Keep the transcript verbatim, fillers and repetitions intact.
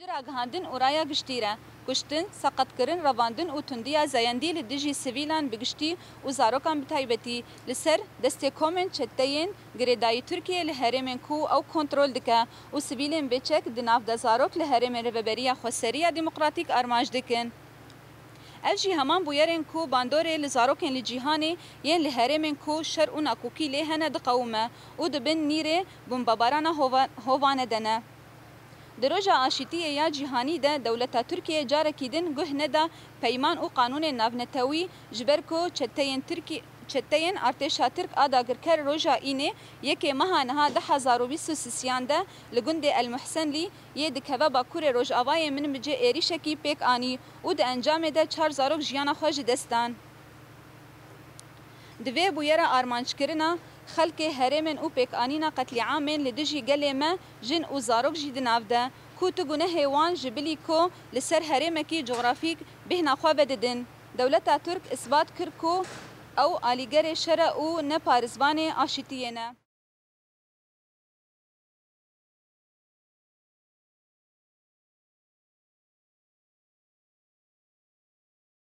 Ragihandin û raya giştî re, kuştin, seqetkirin, revandin û tundiya zayendî li dijî sivîlan bi giştî û zarokan bi taybetî li ser destê komên çeteyên girêdayî Tirkiye li herêmên ku ew kontrol dike û sivîlên bêçek di nav de zarok li herêmên Rêveberiya Xweseriya Demokratîk armanc dikin. Ev jî heman bûyerên ku bandorê li zarokên li cîhanê yên li herêmên ku şer û nakokî lê hene diqewime û di bin nîrê bombebarana hova-, hovane de ne. Di roja aşîtiyê ya cîhanî de dewleta Tirkiye carekî din guh neda peyman û qanûnên navnetewî, ji ber ku çeteyên Tirkî-, çeteyên artêşa Tirk a dagirker roja Înê yekê meha niha du hezar û bîst û sisiyan de li gundê El Muhsenlî yê dikeve bakurê rojavayê Minbicê êrîşekî pêk anî û di encamê de çar zarok jiyana xwe ji dest dan. Di vê bûyera armanckirina xelkê herêmên û pêkanîna qetlîamên li dijî gelê me, jin û zarok jî di nav de, ku tu gunehê wan ji bilî ku li ser herêmekî cografîk bêhna xwe vedidin. Dewleta Tirk isbat kir ku ew alîgerê şer e û ne parêzvanê aşîtiyê ne.